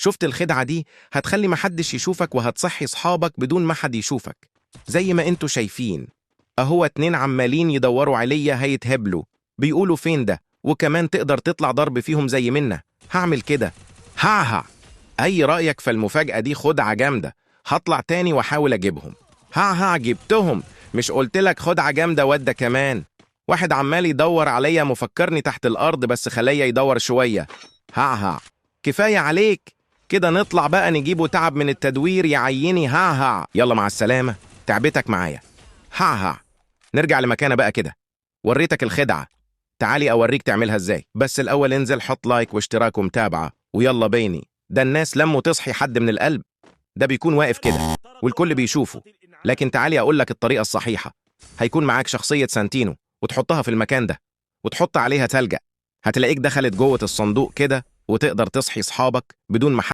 شفت الخدعة دي؟ هتخلي محدش يشوفك وهتصحي صحابك بدون ما حد يشوفك. زي ما انتوا شايفين اهو، 2 عمالين يدوروا عليا هيتهبلوا، بيقولوا فين ده، وكمان تقدر تطلع ضرب فيهم زي منا. هعمل كده. هعهع. اي رأيك في المفاجأة دي؟ خدعة جامدة. هطلع تاني واحاول اجيبهم. هعهع جبتهم. مش قلتلك خدعة جامدة؟ وده كمان واحد عمال يدور عليا مفكرني تحت الارض، بس خليه يدور شوية. هعهع كفاية عليك كده، نطلع بقى نجيبه تعب من التدوير يا عيني. هعهع يلا مع السلامة، تعبتك معايا. هعهع نرجع لمكانة بقى كده. وريتك الخدعة، تعالي أوريك تعملها إزاي. بس الأول انزل حط لايك واشتراك ومتابعة ويلا بيني. ده الناس لموا تصحي حد من القلب ده بيكون واقف كده والكل بيشوفه، لكن تعالي أقول لك الطريقة الصحيحة. هيكون معاك شخصية سانتينو وتحطها في المكان ده وتحط عليها تلجأ، هتلاقيك دخلت جوه الصندوق كده وتقدر تصحي صحابك بدون ما